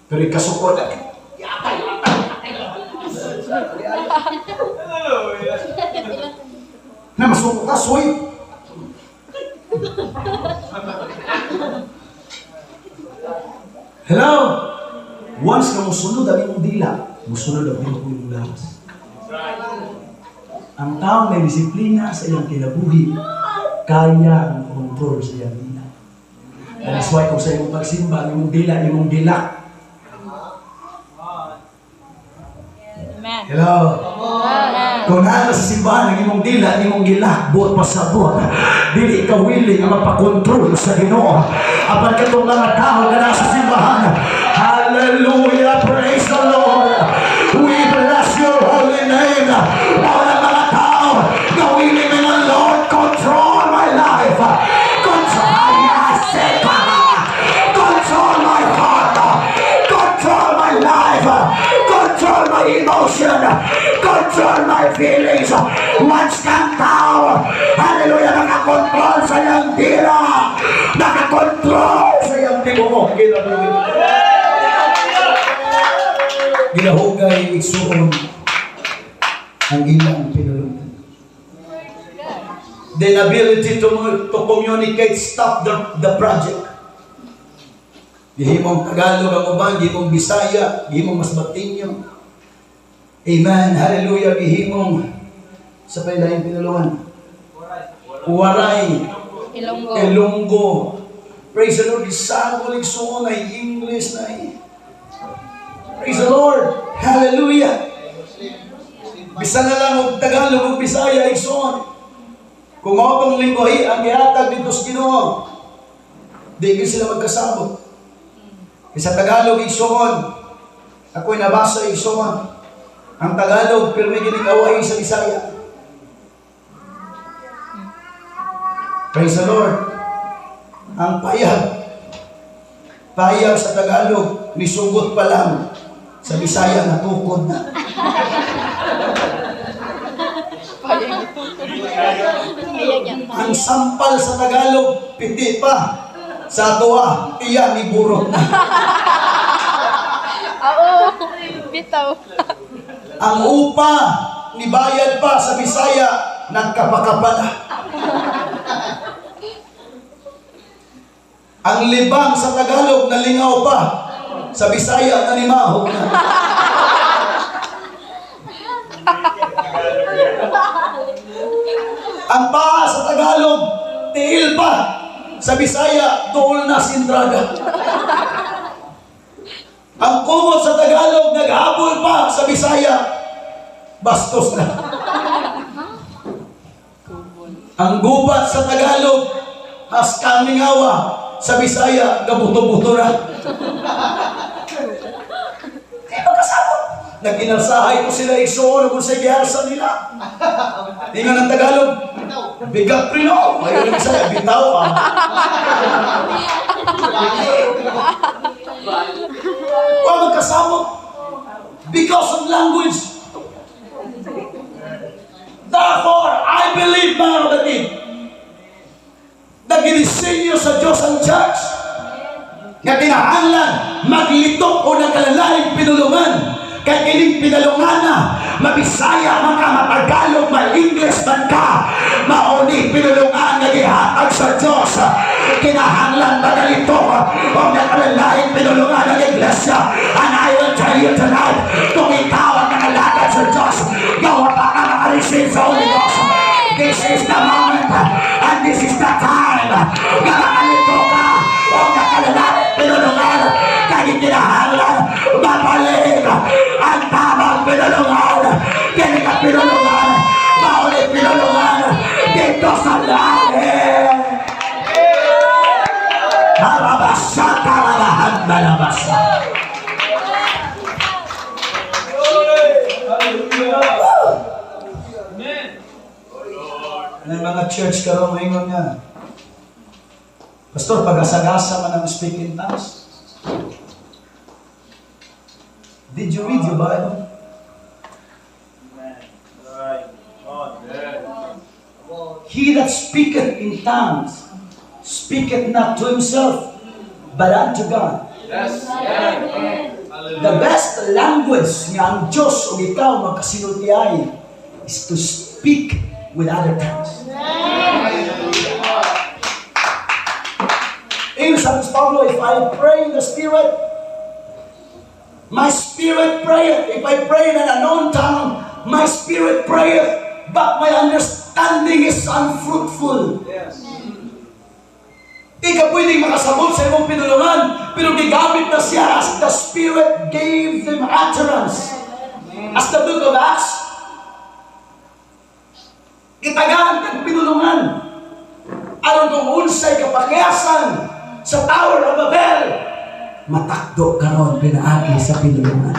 Pero ikasukod, yatay, yatay. Na masuko ka, suway. Hello? Once na musunod ang imong dila, musunod ang imong lawas. Ang taong may disiplina sa iyang kinabuhi, kaya ang kontrol sa iyang dila. That is why kung sa imong pagsimba, ang imong dila, imong dila. Amen. Hello? Amen. Kung naa ka sa simbahan, ang imong dila, imong gilakbot, pasabot. Dili ka willing ang mapakontrol sa Ginoo. Apan katong mga tao nga nasa simbahan, hallelujah, praise the Lord. We bless your holy name. Mao ang mga tao nga willing nga, "Lord, control my life. Control, control my heart. Control my life. Control my emotion. Control my feelings." Once kang tao, hallelujah, nakakontrol sa iyang dila. Nakakontrol sa iyang tibuok. Ginahugay, igsuon, ang ilang pinulungan. The inability to communicate stop the project. Gihimong Tagalog ang uban, gihimong Bisaya, gihimong Masbateño. Amen. Hallelujah. Gihimong sa pailaing pinulungan. Waray. Ilonggo. Ilonggo. Praise the Lord. Isagol, igsuon ay English na eh. Praise the Lord. Hallelujah. Bisan na lang og Tagalog ug Bisaya, igsuon. Kung mao tong lingwahe ang gihatag dito sa Ginoo, di gyud sila magkasabot. Kay sa Tagalog, igsuon, ako'y nabasa, igsuon. Ang Tagalog pirmi ginig away sa Bisaya. Praise the Lord. Ang payag, payag sa Tagalog, nisugot pa lang. Sa Bisaya, natukod na. Ang sampal sa Tagalog, piti pa. Sa tuwa, tiya ni burot na. Oo. Bitaw. Ang upa, nibayad pa sa Bisaya, nagkapakapa na. Ang libang sa Tagalog, nalingaw pa. Sa Bisaya, nanimahog na. Ang paa sa Tagalog, tiil pa. Sa Bisaya, dool na sindraga. Ang kumot sa Tagalog, naghabol pa. Sa Bisaya, bastos na. Ang gubat sa Tagalog, haskamingawa. Sa Bisaya, gabuto-buto na. Di magkasabot. Nag-inarsahay ko sila igsuon kung sa giyarsa nila. Ingon ang Tagalog, bigat prino. Ayaw ng Bisaya, bitaw ah. Wa magkasabot. Because of language. Therefore, I believe, mga kapatid, na ginisinyo sa Diyos ang church nga kinahanglan maglitok o nagkalalaing pinulungan kay kining pinulungan, mabisaya man ka, matagalog, ma-English man ka, mauni pinulungan nga gihatag sa Diyos. Kinahanglan magalitok o nagkalalaing pinulungan ng iglesia. And I will tell you tonight, kung ikaw ang nangalagad sa Diyos, gawa pa ka makareceive sa Holy Ghost, this is the moment and this is the time nga makalito ka o nakalalaing pinulungan kay kinahanglan mabalik ang tamang pinulungan. Kini ka pinulungan, mauli pinulungan dito sa langit. Harabasa karabahan balabasa. Hallelujah. May mga church karon maingon nga, "Pastor, pag-asagasa man ang speak in tongues." Did you read your Bible? Right. On. He that speaketh in tongues speaketh not to himself, but unto God. The best language nga ang Diyos o ikaw magkasinultiay is to speak with other tongues. Ingon sa Pablo, "If I pray in the Spirit, my spirit prayeth. If I pray in an unknown tongue, my spirit prayeth, but my understanding is unfruitful." Di ka pwedeng makasabot sa imong pinulungan, pero gigamit na siya as the Spirit gave them utterance. As the Book of Acts, gitagaan kag pinulungan aron kung unsay kapakyasan sa Tower of Babel, matakdo karon pinaagi sa pinulungan.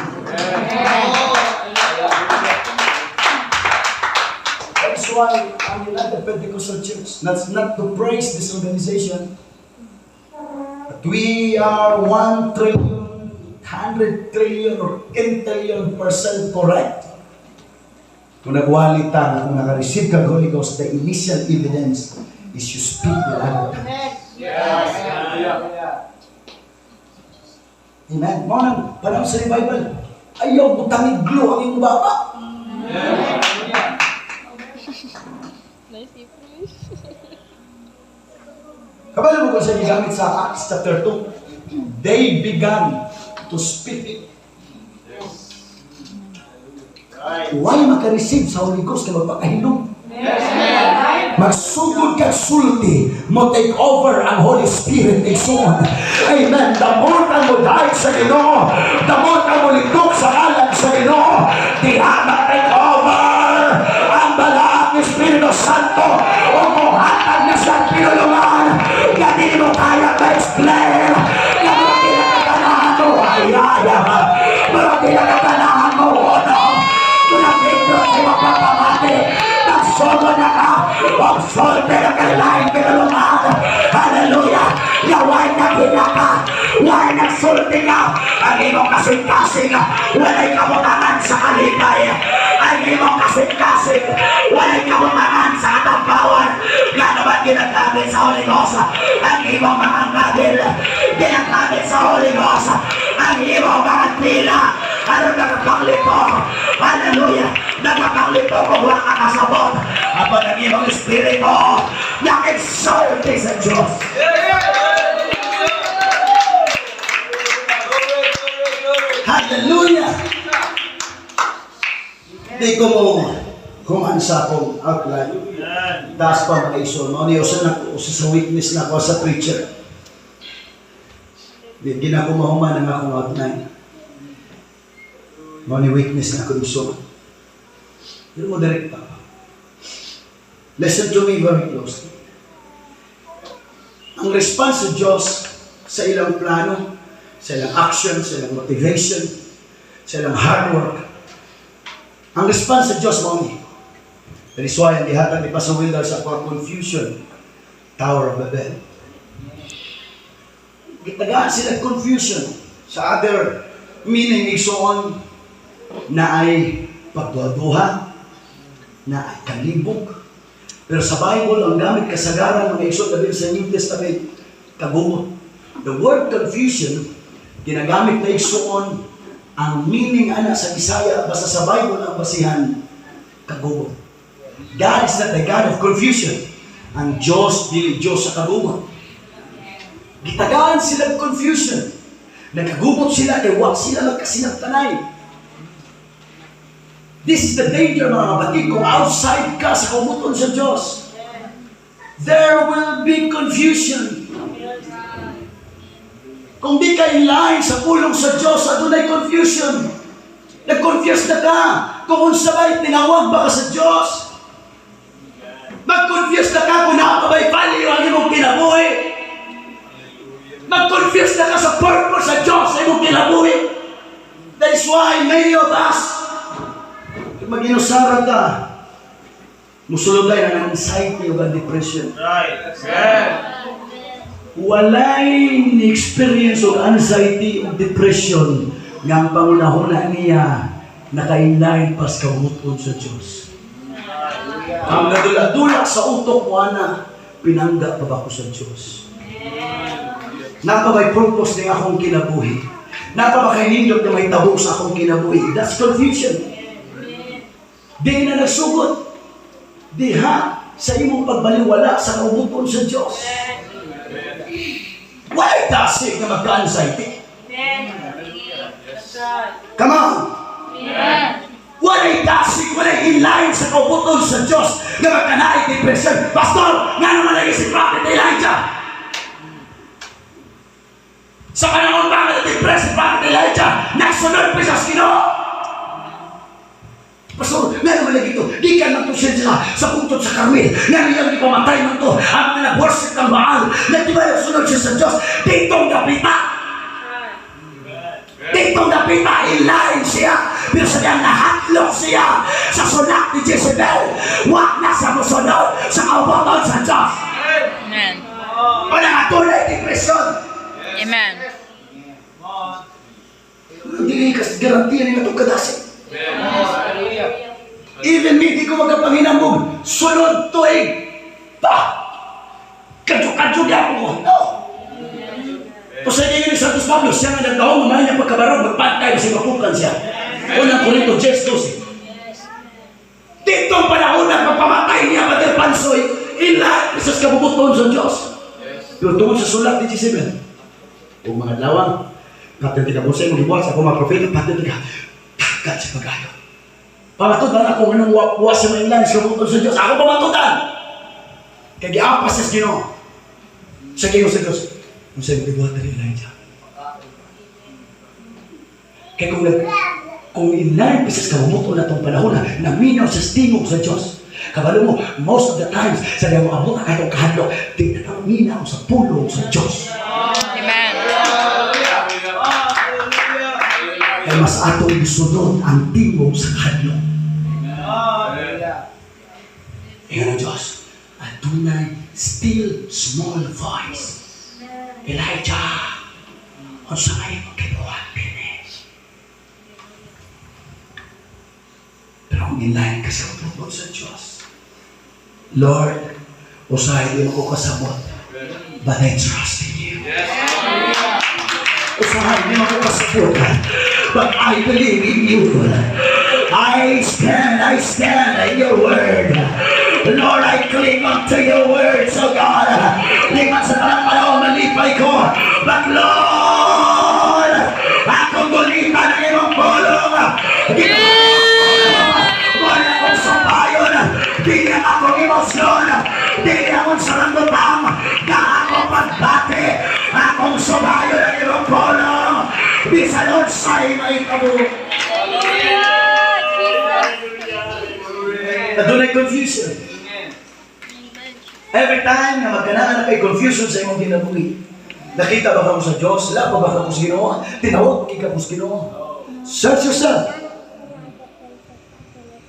That's why ang United Pentecostal Church, that's not to praise this organization, but we are 1 trillion, 100 trillion, or 10 trillion% correct. Kung nagwali ta nga kung naka-receive ka Holy Ghost, the initial evidence is you speak with other tongues. Amen. Mao nang panahon sa revival, ayaw butangig glue ang imong baba. Nice English. Kabalo mo kung sa gigamit sa Acts chapter 2? They began to speak. Why maka-receive sa Holy Ghost kay magpakahilom? Magsugod kag sulti, mo take over ang Holy Spirit, igsoon. Amen. The more ka mo dahil sa Ginoo, the more ka mo litok sa kalag sa Ginoo, diha ma-take over ang balaang Espiritu Santo o mohatag na siyang pinulungan nga dili mo kaya ma-explain, nga mga pinakatanahan mo ay ay mga pinakatanahan mo ono kung nagpindot sa imong pagpamati, nagsugod na ka og sulti na kailaing pinulungan. Hallelujah! Nga way naghinaka, way nagsulti ka, ang imong kasing-kasing walay kabutangan sa kalipay, ang imong kasing-kasing walay kabutangan sa katambawan. Nga naman ginagamit sa Holy Ghost ang imong mga ngabil, ginagamit sa Holy Ghost ang imong mga tila aron nakapanglito. Hallelujah! Nakapanglito kung wala ka kasabot, apan ang imong espiritu nag-exalte sa Diyos. Hallelujah! Di ko mo human sa akong outline. Taas pa, mga igsoon. Mao ni usa na usa sa weakness na ako sa preacher. Di gina ko mahuman ang akong outline. Mao ni weakness na ako, igsoon. Pero mo direkta. Listen to me very closely. Ang response sa Diyos sa ilang plano, sa ilang action, sa ilang motivation, sa ilang hard work. Ang response sa Diyos mao ni. That is why ang gihatag ni Pastor Wildar sa ako, confusion, Tower of Babel. Gitagaan sila confusion sa other meaning, igsoon, na ay pagduhaduha, na ay kalibog. Pero sa Bible, ang gamit kasagaran, mga igsoon, labi sa New Testament, kagubot. The word confusion, ginagamit na, igsoon, ang meaning ana sa Bisaya, basta sa Bible ang basihan, kagubot. God is not the God of confusion. Ang Diyos, dili Diyos sa kagubot. Gitagaan sila confusion. Nagkagubot sila kay wa sila magkasinabtanay. This is the danger, mga kapatid, kung outside ka sa kabubut-on sa Diyos. There will be confusion. Kung di ka in line sa pulong sa Diyos, adunay confusion. Nag-confuse na ka kung unsa ba'y tinawag ba ka sa Diyos. Mag-confuse na ka kung naa pa ba'y value ang imong kinabuhi. Mag-confuse na ka sa purpose sa Diyos sa imong kinabuhi. That is why many of us, mag-inusara ka, musulod ng anxiety o depression. Walay ni-experience og anxiety o depression nga ang pangunahuna niya naka-inline pas kabubut-on sa Diyos. Ang nadula-dula sa utok mo ana, pinangga pa ba ko sa Diyos? Naa pa ba'y purpose ng akong kinabuhi? Naa pa ba kay nindot na may tabo sa akong kinabuhi? That's confusion. Di na nagsugot. Diha sa imong pagbaliwala sa kabubut-on sa Diyos. Walay dasig na magka-anxiety. Come on! Walay dasig, walay inline sa kabubut-on sa Diyos na magkanaay depression. Pastor, nga naman lagi si Prophet Elijah? Sa panahon ba nga na-depress si Prophet Elijah, nagsunod pa siya sa Ginoo? Pastor, nga naman lagi ito. Di ka man to siya sa puntod sa Carmel. Nga niyang ipamatay man to. Ang mga nag-worship ng Baal. Na di ba nagsunod siya sa Diyos? Ditong dapita. Ditong dapita, inline siya. Pero sa diyang nahadlok siya sa sunak ni Jezebel. Wa na sa musunod sa kaubuton sa Diyos. Amen. Wala nga tunay depression. Amen. Hindi ka garantiya ni itong kadasi. Even me, di ko magkapanginamog. Sunod tuig. Pa! Kadyo-kadyo niya ako. No! Kung sa ni Santos Pablo, siya nga nagdaong, mamaya niya pagkabarong, magpantay, kasi mapukan siya. Unang Korinto 10:12. Ditong panahon na pagpamatay niya, Pater Pansoy, ila, isa sa kabubuton sa Diyos. Pero tungod sa sulat ni Jezebel, o mga lawang, patay ka kung sa imong gibuhat sa akong mga propeta, patay ka, tagat sa pag-ayo. Pamatudan ako anong wapuwa sa mga inlan sa kabubuton sa Diyos. Ako pamatudan! Kaya giapas sa Ginoo. Sa Ginoo sa Diyos. Kung sa imong gibuhat na Elijah. Kaya kung inline pisas kabubuton na itong panahon na naminaw sa tingog sa Diyos. Kabalo mo, most of the times, sa diyang maabot ang katong kahadlok, di na naminaw sa pulong sa Diyos. Amen. Kaya mas atong gisunod ang tingog sa kahadlok. Ingon ang Diyos, adunay still small voice. Elijah, unsa may imong gibuhat dinhi? Pero kung inline ka sa kabubot sa Diyos, Lord, usahay di mo ko kasabot, but I trust in you. Usahay di mo ko kasabot, but I believe in you. I stand in your word. Lord, I cling unto your words, oh God. Di man sa tanang panahon malipay ko, but Lord, akong gulitan ang imong pulong. Wala akong subayon, di ang akong emosyon, di akong sarangutang, na akong pagbati, akong subayon ang imong pulong. Bisan unsay mahitabo. Hallelujah. Jesus. Adunay confusion. Every time na magkanaan na kay confusion sa imong kinabuhi, nakita ba ka mo sa Diyos? Wala pa ba ka mo sa Ginoo? Tinawag ka mo sa Ginoo? Search yourself.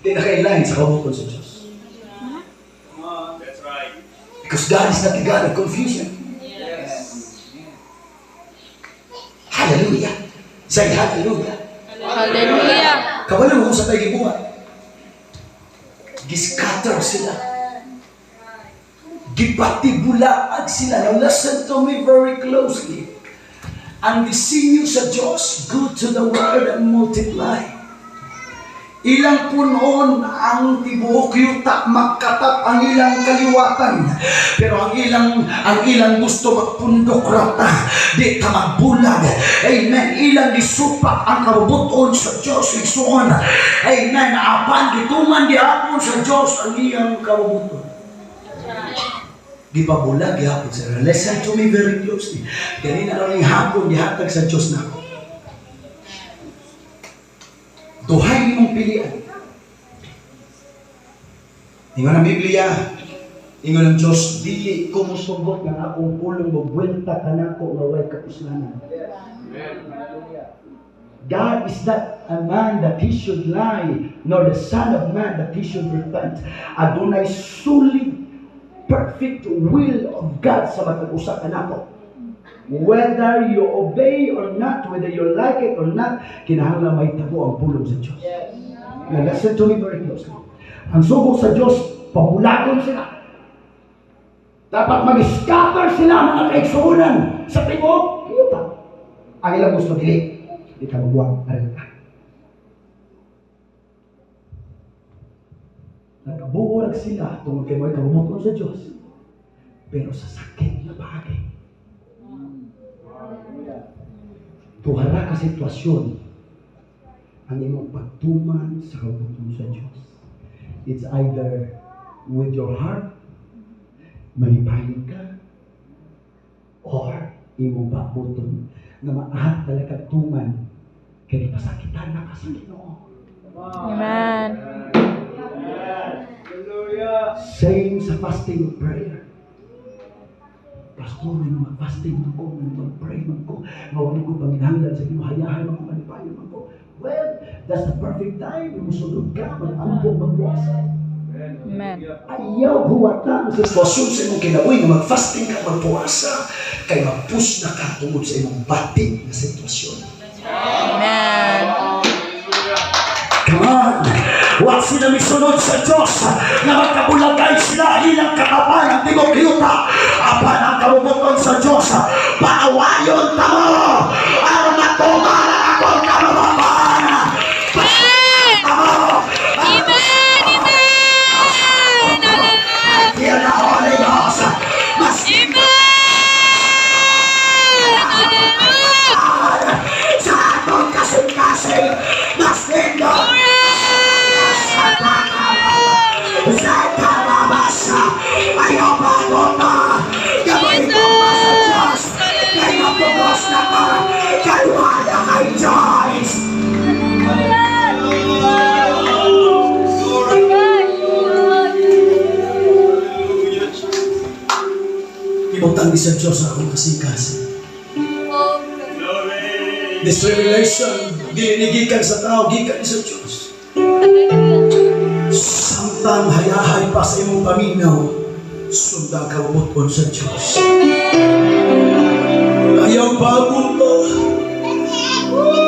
Di na kay-line sa kabukod sa Diyos. That's right. Because God is not the God of confusion. Hallelujah. Say hallelujah. Hallelujah. Kabalo mo kung sa tayo gibuhat. Giscatter sila. Gipatibulaag sila. Now listen to me very closely. Ang disenyo sa Diyos, go to the world and multiply. Ilang punon ang tibuok yuta magkatap ang ilang kaliwatan. Pero ang ilang gusto magpundok rata, di ta magbulag. Amen. Ilang gisupak ang kabubuton sa Dios igsuon. Amen. Apan gituman gihapon sa Dios ang iyang kabubuton. Gipabulag gihapon sa. Listen to me very closely. Ganina raw ning hapon gihatag sa Dios nako. Duhay imong pilian. Ingon ang Biblia, ingon ang Diyos, dili ko musugot nga akong pulong mobuelta kanako nga way kapuslanan. God is not a man that he should lie, nor the son of man that he should repent. Adunay solid, perfect will of God sa matag usa kanako. Whether you obey or not, whether you like it or not, kinahanglan may tabo ang pulong sa Diyos. Now listen to me very closely. Ang sugo sa Diyos, pabulagon sila. Dapat mag-scatter sila mga kaigsuonan sa tibuok yuta. Ang ilang gusto dili. Di ka magbuwag, arin ka. Nagabuo sila tungod kay mo'y kabumuton sa Diyos. Pero sa sakit na bagay. Duha ka sitwasyon ang imong pagtuman sa kabumuton sa Diyos. It's either with your heart, malipayon ka, or imong babuton nga maat talaga tuman kay pasakitan na ka sa Ginoo. Amen. Same sa fasting and prayer. Pastor, may mga fasting man ko, may mag-pray man ko, mawala ko panginahanglan sa Ginoo, hayahay man ko, malipayon man ko. Well, that's the perfect time. Musulod ka, mag-ampo, magpuasa. Amen. Ayaw huwatan ang sitwasyon sa imong kinabuhi nga mag-fasting ka, magpuasa, kay mag-push na ka tungod sa imong bati nga sitwasyon. Amen. Come on! Wa sila misunod sa Diyos na magkabulagay sila ilang kakapal ang tigok yuta. Apan ang kabubut-on sa Diyos, paawayon tamo aron matuman ang akong kabubut-on. Tamo! Amen. Amen. Hallelujah. Hear the Holy Ghost. Mas Amen. Hallelujah. Sa atong kasing-kasing, mas nindot sa karabasa. Ayaw bago pa gabay ko pa sa Diyos kay mapugos na ka kay wala kay choice. Ibutang ni sa Diyos akong kasing-kasing. This revelation, dili ni gikan sa tao, gikan ni sa Diyos. Samtang hayahay pa sa imong paminaw, sundang kabubut-on sa Diyos. Ayaw bago pa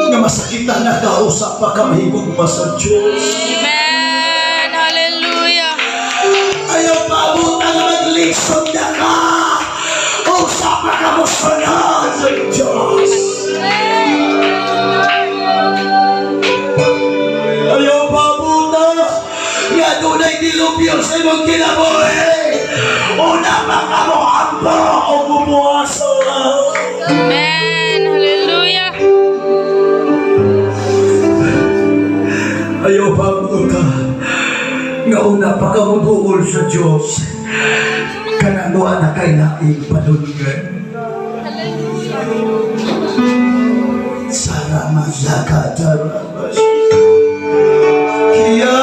nga masakitan na ka, usa pa ka mahigugma sa Diyos. Amen. Hallelujah. Ayaw paabutan nga maglisod na ka, usa pa ka mosunod sa Diyos. Ayaw paabutan nga dunay dilubyo sa imong kinabuhi, una pa ka mo ampo o bumuasa. Amen. Hallelujah. Ayaw paabutan nga una pa ka moduol sa Diyos, kanang wa na kay laing padulngan. Salamat. Zakatarabas. Kia.